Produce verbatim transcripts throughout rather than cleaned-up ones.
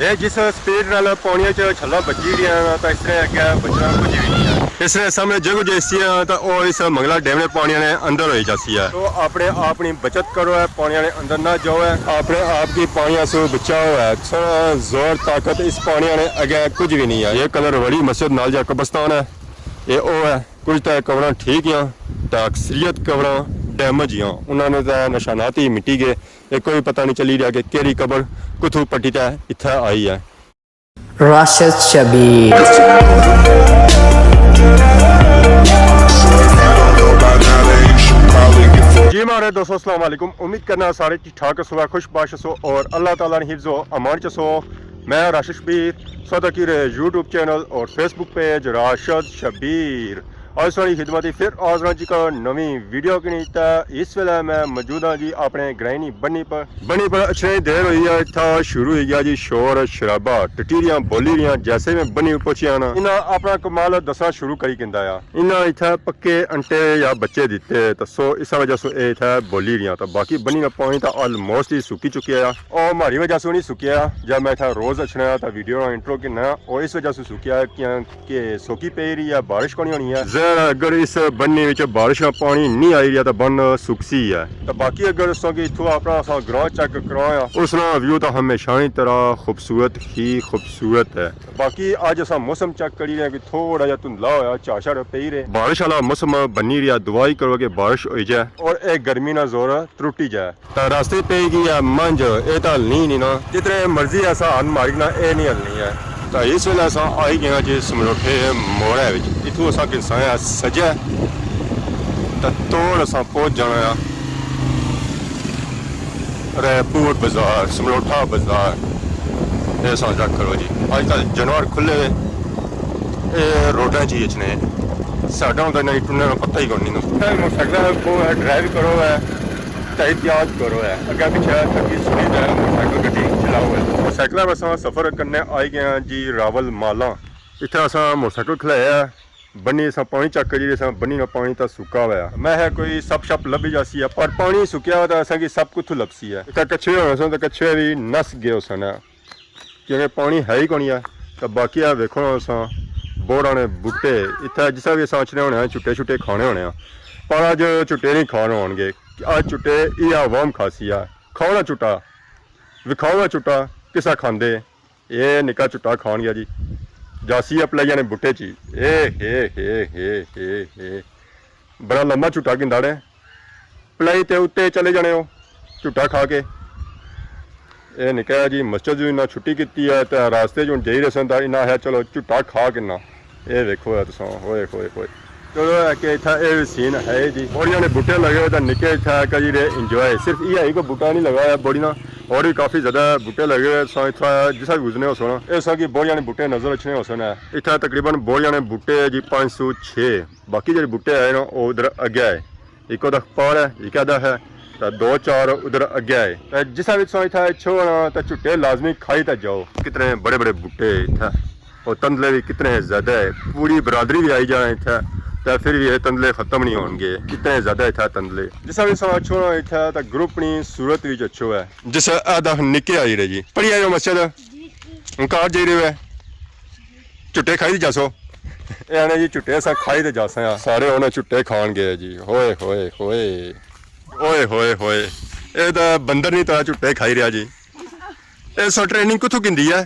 اے جس سپیڈ نال پانیاں چ چھلاں بجی رہیاں نا، تاں اس نے اگے بچنا کچھ وی نہیں ہے۔ اس نے سامنے جگہ جیسی ہے، تاں او اس منگلا ڈیم نے پانیاں نے اندر ہوئی جاسی ہے۔ تو اپنے آپ نی بچت کرو ہے، پانیاں نے اندر نہ جاؤ ہے، اپنے آپ کی پانیاں سو بچاؤ ہے۔ سارا زور طاقت اس پانیاں نے اگے کچھ وی نہیں ہے۔ یہ کلر والی مسجد نال جا قبرستان ہے، یہ او ہے۔ کچھ تے قبراں ٹھیک ہیاں، تے اکثریت قبراں ڈیمیج ہیاں۔ انہاں نے تے نشانات ہی مٹی گئے۔ یہ کوئی پتہ نہیں چلی رہیا کہ کیڑی قبر کتھوں پٹی تے اتھے آئی ہے۔ راشد شبیر۔ جی ماڑے دوستو، السلام علیکم۔ امید کرنا سارے ٹھیک ٹھاک ہسو، خوش باش ہسو اور اللہ تعالیٰ نے حفظ و امان چ ہسو۔ میں راشد شبیر، سودا کی رہے یوٹیوب چینل اور فیس بک پیج راشد شبیر۔ آج ساری خدمت پھر حاضر ہاں جی کا نویں ویڈیو کے نیتا۔ اس ویلے میں موجود ہاں جی اپنے گرائنی بنی پر۔ بنی پر اچھے دیر ہوئی ہے، اتھا شروع ہوئی گیا جی شور شرابہ، ٹٹیریاں بولی رہیاں۔ جیسے میں بنی پہنچیا نا، انہاں اپنا کمال دسنا شروع کری کندا آ۔ انہاں اتھا پکے انٹے یا بچے دیتے، تو سو اس وجہ سے اے اتھا بولی رہیاں۔ تو باقی بنی نا پانی تو آلموسٹ ہی سکی چکیا آ۔ او ماری وجہ سے نہیں سکیا، جب میں اتھا روز اچھنا آ تو ویڈیو نا انٹرو کنا، او اس وجہ سے سکیا آ کہ کہ سوکی پئی رہی ہے، بارش کونی ہونی ہے۔ ظاہر ہے اگر اس بنی وچ بارش نا پانی نہیں آئی رہیا تاں بن سکسی ہے۔ تاں باقی اگر اساں کی اتھوں اپنا اساں گراں چیک کراں آ، اس نا ویو تاں ہمیشہ نی طرح خوبصورت ہی خوبصورت ہے۔ باقی اج اساں موسم چیک کری رہے ہیں کہ تھوڑا جہا دھندلا ہویا، جھڑ شڑ پئی رہے۔ بارش والا موسم بنی رہیا، دعا ہی کرو کہ بارش ہوئی جائے۔ اور اے گرمی نا زور ترٹی جائے۔ تاں راستے پئی گئی ہے منجھ، اے تاں ہلنی نی نا۔ جتنے مرضی اساں ہن ماری نا، اے نہیں ہلنی ہے۔ تاں اس ویلے اساں آئی گئے ہاں جی سملوٹھے موڑے وچ۔ اتھوں اساں گھنساں آ سجے، تاں توڑ اساں پہنچ جانا آ رے پوٹ بازار، سملوٹھا بازار۔ اے اساں چیک کرو جی، اج کل جانور کھلے ہوئے، اے روڈاں چ ہی اچھنے۔ ساڈا ہوندا نہ ٹرنے نا پتہ ہی کونی نا۔ موٹر سائیکل ڈرائیو کرو ہے۔ تے احتیاط کرو ہے، اگے پچھے تھکی سنی تے موٹر سائیکل گڈی چلاؤ ہے۔ موٹر سائیکل پر اساں سفر کرنے آئی گئے ہاں جی راول مالاں۔ اتھے اساں موٹر سائیکل کھلایا ہے، بنی اساں پانی چیک کری رہے ساں، بنی نا پانی تاں سکا ہوا ہے۔ میں ہے کوئی سپ شپ لبھی جاسی ہے، پر پانی سکیا ہوا تاں اساں کی سپ کتھوں لبسی ہے؟ اتھے کچھوے ہونے سن تاں کچھوے وی نس گئے ہوسن ہے۔ کیونکہ پانی ہے ہی کونی ہے۔ تے باقی اے ویکھو نا تساں، بوڑاں نے بوٹے، اتھے جسا وی اساں اچھنے ہونے آں، چٹے شٹے کھانے ہونے آں، پر اج چٹے نہیں کھانے ہون گے۔ اج چٹے ایہہ عوام کھاسی ہے۔ کھاؤ نا چٹا، وکھاؤ نا چٹا، کسا کھاندے؟ اے نکا چٹا کھان گیا جی، جاسی اے پلائیاں نے بوٹے چی۔ اے ہے ہے ہے ہے ہے۔ بڑا لمبا جھٹا گھندا نے۔ پلائی تے اتے چلے جانے ہو، جھٹا کھا کے۔ اے نکا جی مسجد وی انہاں چھٹی کیتی ہے تے راستے چ ہن جائی رہے سن تاں انہاں آخیا چلو جھٹا کھا کے نا۔ اے ویکھو اے تساں، ہوئے ہوئے ہوئے۔ چلو اے کہ اتھا اے وی سین ہے جی۔ بوڑیاں نے بوٹے لگے ہوئے تاں نکے اتھا کری رہے انجوائے۔ صرف ایہہ ہی کوئی بوٹا نہیں لگا ہے بوڑی نا، اور وی کافی زیادہ بوٹے لگے ہوئے۔ تساں اتھا جسا وی گزرنے ہو سو نا، اے تساں کی بوڑیاں نے بوٹے نظر اچھنے ہو سو نا۔ اتھا تقریباً بوڑیاں نے بوٹے جی پانچ سو چھ۔ باقی جیہڑے بوٹے آئے نا، او ادھر اگے آئے۔ ایک ادھا پار ہے، ایک ادھا ہے، تے دو چار ادھر اگے آئے۔ تے جسا وی تساں اتھا اچھو نا، تے جھٹے لازمی کھائی تے جاؤ۔ کتنے بڑے بڑے بوٹے اتھا، اور تندلے بھی کتنے زیادہ ہے۔ پوری برادری بھی آئی جانا اتھا، تے پھر بھی یہ تندلے ختم نہیں ہون گے۔ کتنے زیادہ اتھا تندلے۔ جسا وی تساں اچھو نا اتھا، تے گروپ نی صورت وچ اچھو ہے۔ جس ادھا نکے آئی رہے جی۔ پڑھی آئے ہو مسجد؟ ہن گھر جائی رہے ہو؟ جھٹے کھائی تے جاسو۔ اے آنے جی جھٹے اساں کھائی تے جاساں آ۔ سارے ہن جھٹے کھان گئے جی۔ ہوئے ہوئے ہوئے۔ اوئے ہوئے ہوئے۔ اے تاں بندر نی طرح جھٹے کھائی رہیا جی۔ اے سو ٹریننگ کتھوں گھندی ہے؟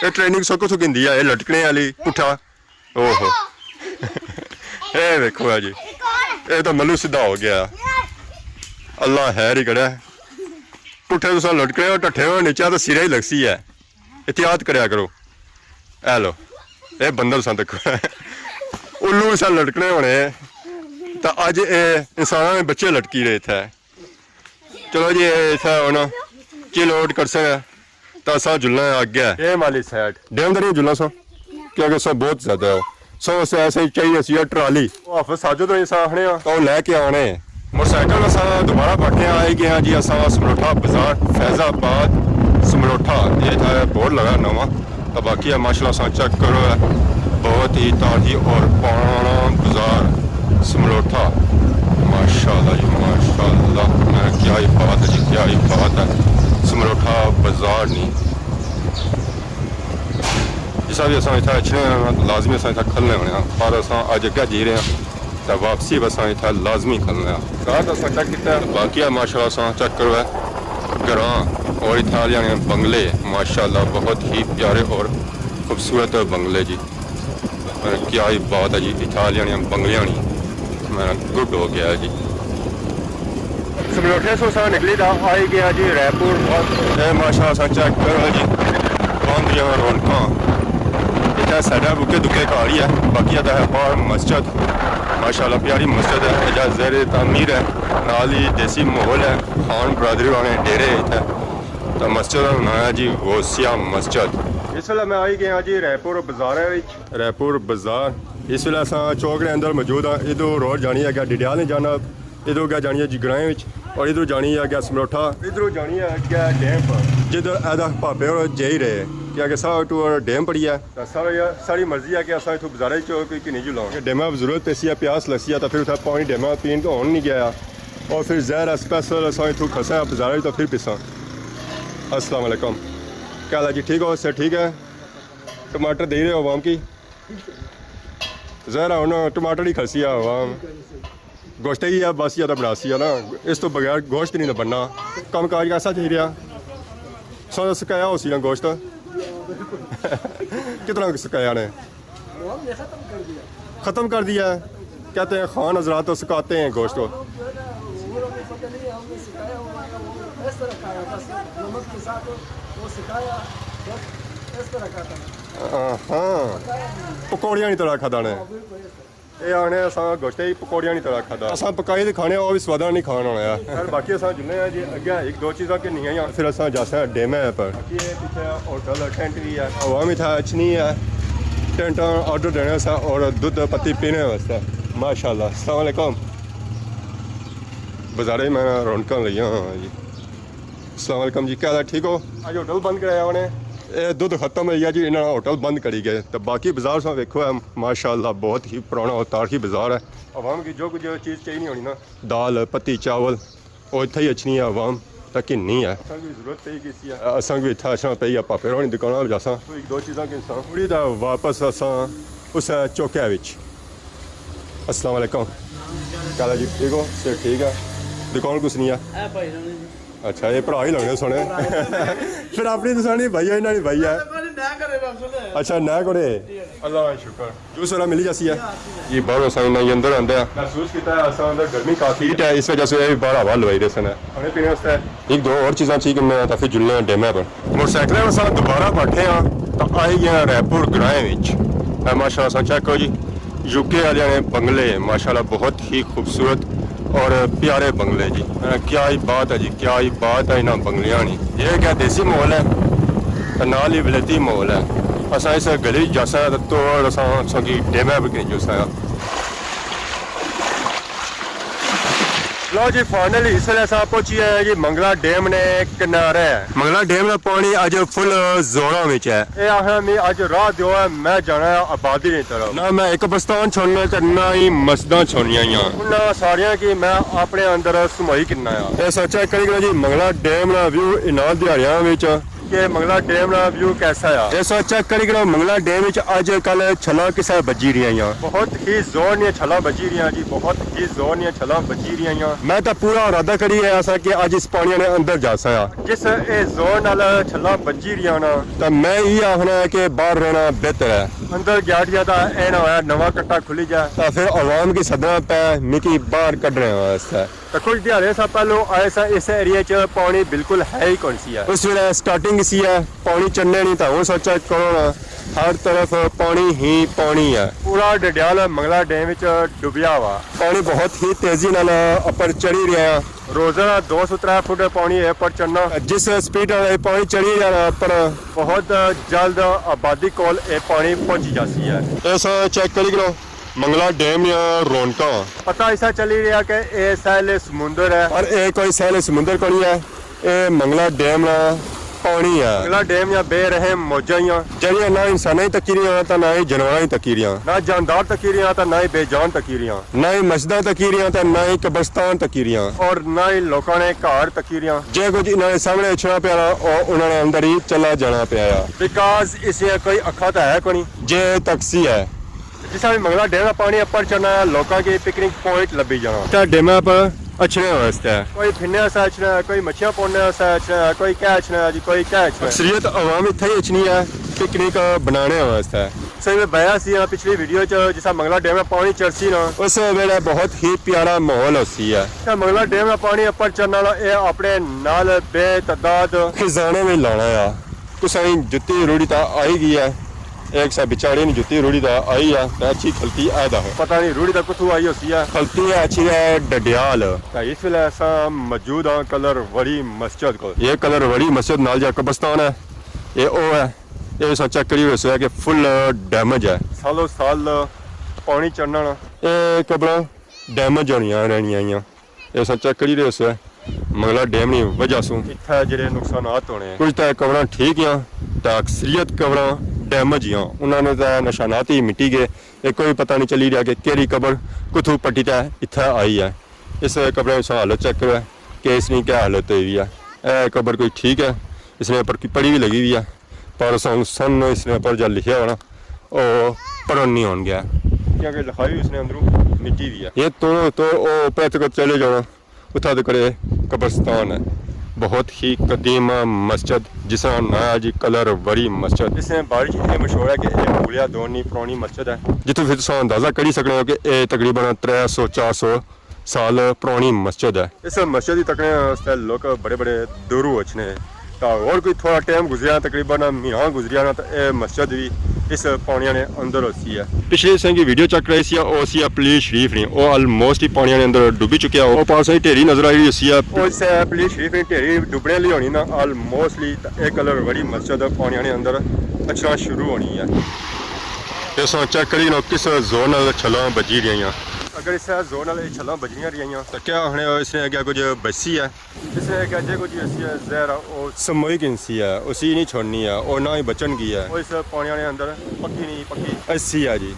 اے ٹریننگ سو کتھوں گھندی ہے؟ اے لٹکنے آلی پٹھا۔ اوہو۔ اے ویکھو جی۔ اے تاں ملو سیدھا ہو گیا۔ اللہ خیر ہی کرے۔ پٹھے تساں لٹکنے ہو، ٹٹھے ہو، نیچے تاں سرا ہی لگسی ہے۔ احتیاط کریا کرو۔ اے لو، اے بندر ساں تک۔ الو ساں لٹکنے ہونے، تاں اج اے انساناں نے بچے لٹکی رہے اتھے۔ چلو جی، اے اتھے ہن چل آؤٹ کرساں، تاں اساں جلنا ہے اگے۔ ڈیم والی سائیڈ۔ ڈیم تے نہیں جلنا ساں، کیونکہ سو بہت زیادہ ہے۔ سو اسے ایسے ہی چاہیے سی ٹرالی۔ او حافظ ساجد ہوئی اساں آخنے آں۔ تو لے کے آنے۔ موٹر سائیکل اساں دوبارہ پٹنے آئی گئے ہاں جی، اساں سملوٹھا بازار، فیض آباد، سملوٹھا۔ یہ اتھا بورڈ لگا نواں۔ تو باقی ہے ماشاءاللہ اساں چیک کرو ہے، بہت ہی تاریخی اور پرانا بازار سملوٹھا۔ ماشاءاللہ جی ماشاءاللہ، میں کیا ہی بات ہے جی، کیا ہی بات ہے۔ سملوٹھا بازار نہیں۔ جسا بھی اساں اتھا اچھنے آں، لازمی اساں اتھا کھلنے ہونے آں، پر اساں اج اگے جی رہے آں، تے واپسی بھی اساں اتھا لازمی کھلنے آں۔ رات اساں چیک کیتا ہے، باقی ماشاءاللہ اساں چیک کرو ہے، گراں اور اتھا آلیاں نے بنگلے، ماشاءاللہ بہت ہی پیارے اور خوبصورت بنگلے جی۔ کیا ہی بات ہے جی، اتھا آلیاں نے بنگلیاں نی۔ میں گڈ ہو گیا جی۔ سملوٹھے سو اساں نکلی تے آئی گیا جی رائے پور۔ اے ماشاءاللہ اساں چیک کرو جی، باندریاں رونقاں۔ اتھا ساڈا بکے دکے گھر ہی ہے، باقی اتھا ہے باہر مسجد، ماشاءاللہ پیاری مسجد ہے، اجا زیر تعمیر ہے، نال ہی دیسی ماحول ہے، خان برادری والے ڈیرے اتھا۔ تے مسجد دا ناں ہے جی غوثیہ مسجد۔ اس ویلے میں آئی گیا جی رائے پور بازار وچ۔ رائے پور بازار۔ اس ویلے اساں چوک نے اندر موجود ہاں۔ ادھروں روڈ جانی ہے اگے ڈڈیال نی جانب، ادھروں اگے جانی ہے جی گرائیں وچ، اور ادھروں جانی ہے اگے سمروٹھا، ادھروں جانی ہے اگے ڈیم پر، جدھر ادا پاپے اور جائی رہے کہ اگے ساہ ٹو ڈیم پڑی ہے۔ تاں ساڑی، ساڑی مرضی ہے کہ اساں اتھوں بازارے چ کوئی کنی جلاں۔ ڈیمے ضرورت پیسی ہے، پیاس لگسی ہے، تاں پھر اتھا پانی ڈیمے پین تو ہون نہیں گیا، اور پھر ظاہر ہے اسپیشل اساں اتھوں کھساں بازارے تو پھر پیساں۔ السلام علیکم، کیا حال ہے جی؟ ٹھیک ہو؟ صحت ٹھیک ہے؟ ٹماٹر دے رہے ہو عوام کی؟ ذرا ہن ٹماٹر ہی کھسی آ ہوا۔ گوشت ہی ہے بس، یا تو بناسی ہے نا، اس تو بغیر گوشت نہیں بننا۔ کم کاج کیسا چاہیے رہا؟ سو سکایا ہو سی نا گوشت۔ کتنا سکایا نے؟ ختم کر دیا ہے۔ کہتے ہیں خان حضرات تو سکاتے ہیں گوشت کو۔ ہاں، ہاں۔ پکوڑیاں نی طرح کھادا نے۔ اے آنے اساں گوشتے ہی پکوڑیاں نی طرح کھادا۔ اساں پکائی تے کھانے، او وی سواداں نی کھان ہونا ہے۔ سر، باقی اساں جلنے آں جی، اگے ہک دو چیزاں گھنی آئیاں، پھر اساں جاساں ڈیمے پر۔ باقی اے پیچھے ہوٹل ٹینٹ وی ہے۔ عوام اتھا اچھنی ہے، ٹینٹاں آرڈر دینے واسطے اور دودھ پتی پینے واسطے۔ ماشاءاللہ۔ السلام علیکم۔ بازارے میں رونقاں لگیاں ہوئیاں جی۔ السلام علیکم جی، کیا حال ہے؟ ٹھیک ہو؟ اج ہوٹل بند کرایا انہیں۔ اے دودھ ختم ہوئی گیا جی، انہاں ہوٹل بند کری گئے۔ تے باقی بازار سا ویکھو ہے، ماشاءاللہ بہت ہی پرانا اور تاریخی بازار ہے۔ عوام کی جو کچھ چیز چاہیے نہیں ہونی نا، دال، پتی، چاول، او اتھا ہی اچھنی ہے عوام، تاکہ نہیں ہے۔ اساں کی ضرورت پئی گئی سی ہے۔ اساں کی اتھا اچھنا پئی ہے، پاپے رانی دکاناں پر جاساں۔ تو ایک دو چیزاں گھنساں۔ پوری دا واپس اساں اس چوکے وچ۔ السلام علیکم۔ کیا حال ہے جی؟ ٹھیک ہو؟ صحت ٹھیک ہے؟ دکان کس نی ہے؟ اے بھائی رانی جی۔ اچھا، یہ بھرا ہی لگنے سونے۔ پھر اپنی تو سونی بھائی ہے، انہاں نی بھائی ہے۔ نہ کرے بس نے۔ اچھا، نہ کرے۔ اللہ کا شکر۔ جوس والا ملی جاسی ہے؟ جی، باہروں سائیں نہیں، اندر آندا ہے۔ محسوس کیتا ہے، اساں اندر گرمی کافی ہے، اس وجہ سے یہ باہر ہوا لوائی رہے سن۔ کھانے پینے واسطے ایک دو اور چیزاں چاہیے، میں تو پھر جلنے ہیں ڈیمے پر۔ موٹر سائیکل اساں دوبارہ بیٹھے ہاں، تو آئی گیا رائے پور گرائیں وچ۔ اے ماشاءاللہ اساں چیک کرو جی، یو کے والے نے بنگلے، ماشاءاللہ بہت ہی خوبصورت اور پیارے بنگلے جی۔ اے کیا ہی بات ہے جی، کیا ہی بات ہے انہاں بنگلیاں نی۔ یہ کیا دیسی ماحول ہے، تے نال ہی ولایتی ماحول ہے۔ اساں اس گلی وچ جاساں تے توڑ اساں، اساں کی ڈیمے پر کنی جاساں۔ لو جی، فائنلی اس ویلے اساں پہنچی آئے جی منگلا ڈیم نے کنارے۔ منگلا ڈیم نا پانی اج فل زوراں وچ ہے۔ اے آخنا میں اج راہ دیو ہے، میں جانا ہے آبادی نی طرف۔ نہ میں ایک قبرستان چھوڑنا تے نہ ہی مسجداں چھوڑنیاں ہیاں۔ انہاں ساریاں کی میں اپنے اندر سمائی کرنا ہے۔ اے سوچا کری کرو جی، منگلا ڈیم نا ویو انہاں دیہاڑیاں وچ۔ کہ منگلا ڈیم نا ویو کیسا ہے؟ اے سوچا کری کرو، منگلا ڈیم وچ اج کل چھلاں کسے بجی رہیاں ہیاں۔ بہت ہی زور نیاں چھلاں بجی رہیاں جی، بہت ہی زور نیاں چھلاں بجی رہیاں ہیاں۔ میں تاں پورا ارادہ کری رہیا سا کہ اج اس پانیاں نے اندر جاساں۔ جس اے زور نال چھلاں بجی رہیاں نا۔ تاں میں ایہہ آخنا ہے کہ باہر رہنا بہتر ہے۔ اندر گیا اٹھیا تاں اے نہ ہویا نواں کٹا کھلی جائے۔ تاں پھر عوام کی سدنا پے مکی باہر کڈنے واسطے۔ تاں کچھ دیہاڑے سا پہلو آئے سا اس ایریے چ پانی بالکل ہے ہی کون سی ہے۔ اس ویلے سٹارٹنگ سی ہے، پانی چڑھنے نہیں تاں ہن سوچا کرو نا، ہر طرف پانی ہی پانی ہے۔ پورا ڈڈیال منگلا ڈیم وچ ڈبیا ہوا۔ پانی بہت ہی تیزی نال اپر چڑھی رہیا ہے۔ روزانہ دو سو ترے فٹ پانی اے اپر چڑھنا۔ جس سپیڈ نال اے پانی چڑھی رہیا ہے اپر، بہت جلد آبادی کول اے پانی پہنچی جاسی ہے۔ اے سا چیک کری کرو۔ منگلا ڈیم نیاں رونقاں۔ پتہ ایسا چلی رہیا کہ اے ساحل سمندر ہے۔ پر اے کوئی ساحل سمندر کونی ہے، اے منگلا ڈیم نا پانی ہے۔ منگلا ڈیم یا بے رحم موجاں ہیاں۔ جیہڑیاں نہ انساناں ہی تکی رہیاں تاں نہ ہی جانوراں ہی تکی رہیاں۔ نہ جاندار تکی رہیاں تاں نہ ہی بے جان تکی رہیاں۔ نہ ہی مسجداں تکی رہیاں تاں نہ ہی قبرستان تکی رہیاں۔ اور نہ ہی لوکاں نے گھر تکی رہیاں۔ جے کچھ انہاں نے سامنے اچھنا پیا نا، او انہاں نے اندر ہی چلا جانا پیا آ۔ بیکاز اس نے کوئی اکھاں تاں ہے کونی۔ جے تکسی ہے۔ جس طرح منگلا ڈیم نا پانی اپر چڑھنا ہے، لوکاں کی پکنک پوائنٹ لبھی جانا۔ تے ڈیمے پر اچھنے واسطے۔ کوئی پھرنے واسطے اچھنا ہے، کوئی مچھیاں پوڑنے واسطے اچھنا ہے، کوئی کیا اچھنا ہے جی، کوئی کیا اچھنا ہے۔ اکثریت عوام اتھے ہی اچھنی ہے پکنک بنانے واسطے۔ صحیح میں بیا سی ہاں پچھلی ویڈیو چ، جس طرح منگلا ڈیم نا پانی چڑھسی نا، اس ویلے بہت ہی پیارا ماحول ہوسی ہے۔ تے منگلا ڈیم نا پانی اپر چڑھنا نا، اے اپنے نال بے تعداد خزانے وچ لانا ہے۔ کسا نی جتی روڑی تا آئی گئی ہے۔ ایک سا بچاڑے نی جتی روڑی تا آئی ہے، تے اچھی کھلتی آئے دا ہے۔ پتہ نہیں روڑی تا کتھوں آئی ہوسی ہے۔ کھلتی ہے اچھی ہے ڈڈیال۔ تے اس ویلے اساں موجود ہاں کلر وڑی مسجد کول۔ یہ کلر وڑی مسجد نال جا قبرستان ہے، یہ او ہے۔ یہ اساں چیک کری ہوئے سو ہے کہ فل ڈیمیج ہے۔ سالو سال پانی چڑھنا نا۔ یہ قبراں ڈیمیج ہونیاں رہنیاں آئیاں۔ اے اساں چیک کری رہے ہوسے، منگلا ڈیم نی وجہ سوں اتھا جڑے نقصانات ہونے ہیں۔ کچھ تاں قبراں ٹھیک ہیاں، تاں اکثریت قبراں ڈیمیج ہیاں۔ انہاں نے تاں نشانات ہی مٹی گئے۔ اے کوئی پتہ نہیں چلی رہیا کہ کیڑی قبر کتھوں پٹی تے اتھا آئی ہے۔ اس قبر نی حالت چیک کرو کہ اس نی کیا حالت ہوئی ہوئی ہے۔ اے قبر کوئی ٹھیک ہے، اس نے اپر کوئی پڑی بھی لگی ہوئی ہے۔ پر سن، سن اس نے اپر جا لکھیا ہونا، او پرن نہیں ہون گیا۔ کیونکہ لکھائی اس نے اندروں مٹی دی ہے۔ یہ تو، تو او اوپر تک چلے جانا، اتھا تک اے قبرستان ہے۔ بہت ہی قدیم مسجد، جس کا نام ہے جی کلر وری مسجد۔ اس نے بارے چ یہ مشہور ہے کہ یہ پولیا دور نی پرانی مسجد ہے۔ جتھوں پھر تساں اندازہ کری سکنے ہو کہ یہ تقریباً ترے سو چار سو سال پرانی مسجد ہے۔ اس مسجد کی تکنے واسطے لوگ بڑے بڑے دوروں اچھنے۔ تا اور کوئی تھوڑا ٹائم گزریا، تقریباً مہینہ گزریا نا، تو اے مسجد بھی اس پانیاں نے اندر ہوسی ہے۔ پچھلے سنگی ویڈیو چیک کرائی سی، او سی ہے پلیز شریف نہیں، او آلموسٹ ہی پانیاں نے اندر ڈوبی چکیا ہو۔ او پاسے ڈھیری نظر آئی ہوئی سی ہے۔ او اس ہے پلیز شریف نہیں، ڈھیری ڈوبنے لی ہونی نا، آلموسٹ لی تا اے کلر وری مسجد پانیاں نے اندر اچھنا شروع ہونی ہے۔ تے اساں چیک کری نو کس زور نال چھلاں بجی رہیاں۔ اگر اس زور نال اے چھلاں بجنیاں رہیاں۔ تے کیا آخنے ہو، اس نے اگے کچھ بچسی ہے؟ اس نے اگے جے کچھ اسی ہے، زہر ہے، او سموئی گنسی ہے، اسی نہیں چھوڑنی ہے، او نہ ہی بچن گی ہے۔ او اس پانیاں نے اندر پکی نہیں، پکی۔ ایسی ہے جی۔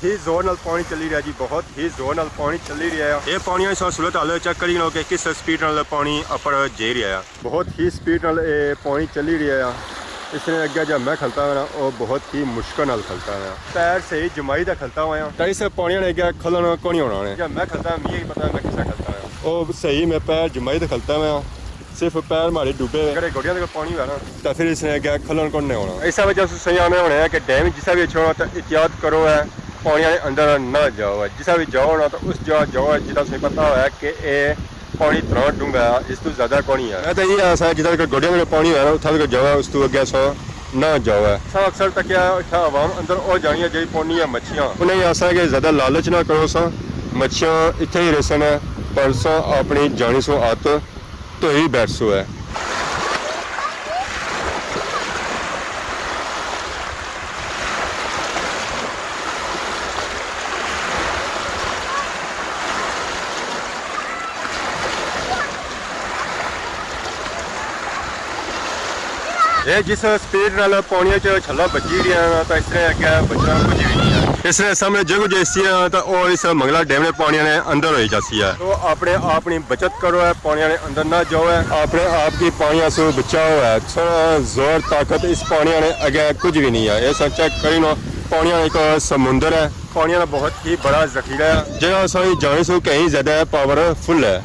ہی زور نال پانی چلی رہیا جی، بہت ہی زور نال پانی چلی رہیا ہے۔ اے پانیاں اس صورت حال چیک کری نو کہ کس سپیڈ نال پانی اپر جائی رہیا ہے۔ بہت ہی سپیڈ نال اے پانی چلی رہیا ہے۔ اس نے اگے جا میں کھلتا ہاں، او بہت ہی مشکل نال کھلتا ہاں۔ پیر صحیح جمائی دا کھلتا ہوا ہاں۔ تے اس پانی نے اگے کھلن کونی ہونا نے۔ جا میں کھلتا ہاں، مجھے ہی پتہ ہے میں کسا کھلتا ہاں۔ او صحیح میں پیر جمائی دا کھلتا ہوا ہاں۔ صرف پیر ماڑے ڈوبے ہوئے۔ اگر گوڈیاں دے پانی ہویا نا۔ تے پھر اس نے اگے کھلن کون نے ہونا۔ اس وجہ سے سیاں میں ہونے ہیں کہ ڈیم جسا بھی اچھو نا تے احتیاط کرو ہے، پانی نے اندر نہ جاؤ ہے۔ جسا بھی جاؤ نا تو اس جگہ جاؤ ہے جتھا تساں پتہ ہویا کہ اے پانی اتنا ڈونگا ہے، اس تو زیادہ کونی ہے۔ میں تو یہ آسا جتھا تک گوڈیاں تک پانی ہویا نا، اتھا تک جاؤ ہے، اس تو اگے اساں نہ جاؤ ہے۔ اساں اکثر تکیا اتھا عوام اندر او جانی ہے جڑی پونی ہے مچھیاں۔ انہیں آسا کہ زیادہ لالچ نہ کرو ساں، مچھیاں اتھے ہی رہسن ہے، پر ساں اپنی جانی سو ہاتھ دھوئی بیٹھسو ہے۔ اے جس سپیڈ نال پانیاں چ چھلا بجی رہیا نا، تاں اس نے اگے بچنا کچھ بھی نہیں ہے۔ اس نے سامنے جے کچھ ایسی ہے، تاں او اس منگلا ڈیم نے پانیاں نے اندر ہوئی جاسی ہے۔ تو اپنے آپ نی بچت کرو ہے، پانیاں نے اندر نہ جاؤ ہے۔ اپنے آپ کی پانیاں سو بچاؤ ہے۔ سونا زور طاقت اس پانیاں نے اگے کچھ بھی نہیں ہے۔ اے سا چیک کری نو، پانیاں ایک سمندر ہے۔ پانیاں نا بہت ہی بڑا ذخیرہ ہے۔ جیڑا ساڑی جانی سو کہیں زیادہ پاورفل ہے۔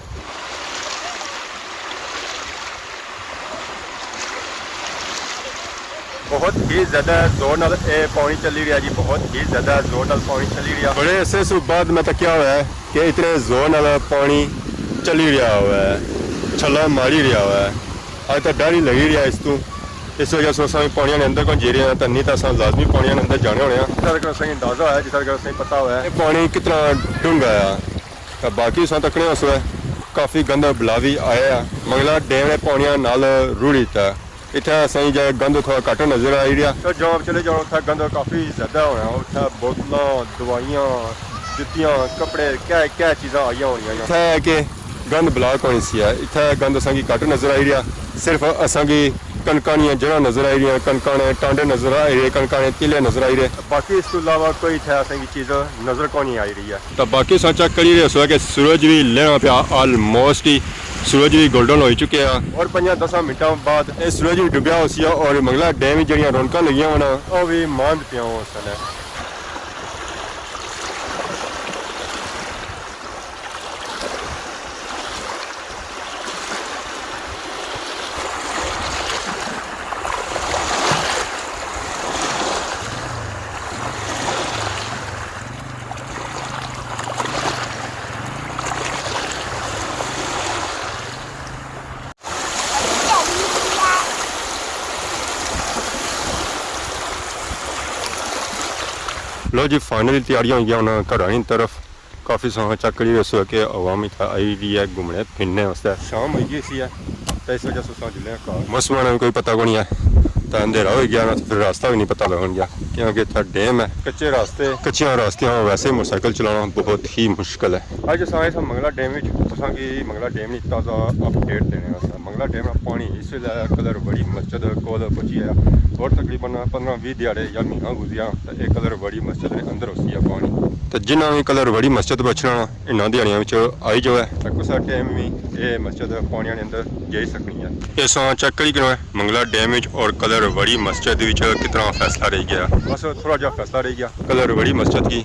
بہت ہی زیادہ زور نال اے پانی چلی رہیا جی، بہت ہی زیادہ زور نال پانی چلی رہیا۔ بڑے عرصے سوں بعد میں تکیا ہویا ہے کہ اتنے زور نال پانی چلی رہیا ہوا ہے، چھلا ماری رہیا ہوا ہے۔ اج تاں ڈر ہی لگی رہیا اس تو، اس وجہ سے اساں پانیاں نے اندر کون جی رہے ہیں، تاں نہیں تاں اساں لازمی پانیاں نے اندر جانے ہونے ہیں۔ جتھا تک اساں کی اندازہ ہے، جتھا تک اساں کی پتہ ہوا ہے، یہ پانی کتنا ڈونگا ہے۔ تاں باقی اساں تکنے اس وقت کافی گند بلا بھی آیا ہے۔ منگلا ڈیم نے پانیاں نال روڑی دیتا ہے۔ اتھے اساں کی جا گند تھوڑا گھٹ نظر آئی رہیا۔ تو جاؤ چلے جاؤ، اتھا گند کافی زیادہ ہونا، اتھا بوتلاں، دوائیاں، جتیاں، کپڑے، کیا کیا چیزاں آئیاں ہونیاں۔ اتھا ہے کہ گند بلا کونی سی ہے، اتھا گند اساں کی گھٹ نظر آئی رہیا، صرف اساں کی کنکاں نیاں جڑاں نظر آئی رہیاں، کنکاں نے ٹانڈے نظر آئی رہے، کنکاں نے تیلے نظر آئی رہے۔ باقی اس تو علاوہ کوئی اتھے اساں کی چیز نظر کونی آئی رہی ہے۔ تاں باقی اساں چیک کری رہے سو کہ سورج بھی لہنا پیا، آلموسٹ ہی سورج بھی گولڈن ہوئی چکے آ۔ اور پنجاں دساں منٹاں بعد اے سورج بھی ڈبیا ہوسی آ اور منگلا ڈیم وچ جڑیاں رونقاں لگیاں ہونا، او بھی ماند پیاں ہو سن۔ لو جی، فائنلی تیاریاں ہوئی گیاں ہن گھراں نی طرف۔ کافی ساں چیک کری رہے سو کہ عوام اتھا آئی وی ہے گھومنے پھرنے واسطے۔ شام ہوئی گئی سی ہے، تے اس وجہ سے اساں جلے آں گھر۔ موسم نا کوئی پتہ کونی ہے، تے اندھیرا ہوئی گیا نا، تے پھر راستہ بھی نہیں پتہ لگن گیا، کیونکہ اتھا ڈیم ہے، کچے راستے، کچیاں راستیاں ویسے موٹر سائیکل چلانا بہت ہی مشکل ہے۔ اج اساں آئے ساں منگلا ڈیم وچ، تساں کی منگلا ڈیم نی تازہ اپڈیٹ دینے واسطے۔ منگلا ڈیم نا پانی اس ویلے کلر وڑی مسجد کول پہنچی آیا، اور تقریباً پندرہ ویہہ دیہاڑے یا مہینہ گزریا تے اے کلر وڑی مسجد نے اندر ہوسی آ پانی۔ تے جنہاں وی کلر وڑی مسجد پہنچنا انہاں دیہاڑیاں وچ آئی جاوے۔ تے کسا ٹائم وی اے مسجد پانیاں نے اندر جائی سکنی ہے۔ اساں چیک کری کنوں منگلا ڈیم وچ اور کلر وڑی مسجد وچ کتنا فاصلہ رہ گیا۔ بس تھوڑا جہا فاصلہ رہ گیا کلر وڑی مسجد کی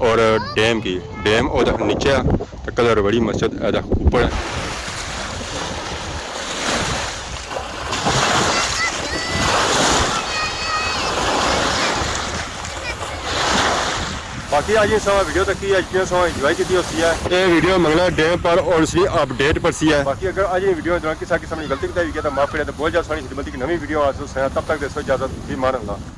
اور ڈیم کی۔ ڈیم او دے نیچے آ تے کلر وڑی مسجد اے دے اوپر ہے۔ باقی اج اساں ویڈیو تکی، اج اساں انجوائے کیتی ہوسی ہے۔ اے ویڈیو منگلا ڈیم پر اور اس نی اپڈیٹ پر سی ہے۔ باقی اگر اج نی ویڈیو دوران کسا قسم نی غلطی کوتاہی ہوئی گیا تاں معاف کرے، تے بہت زیادہ سوہنی خدمت کی نویں ویڈیو آ سو سیا، تب تک دیسو اجازت، فی امان اللہ۔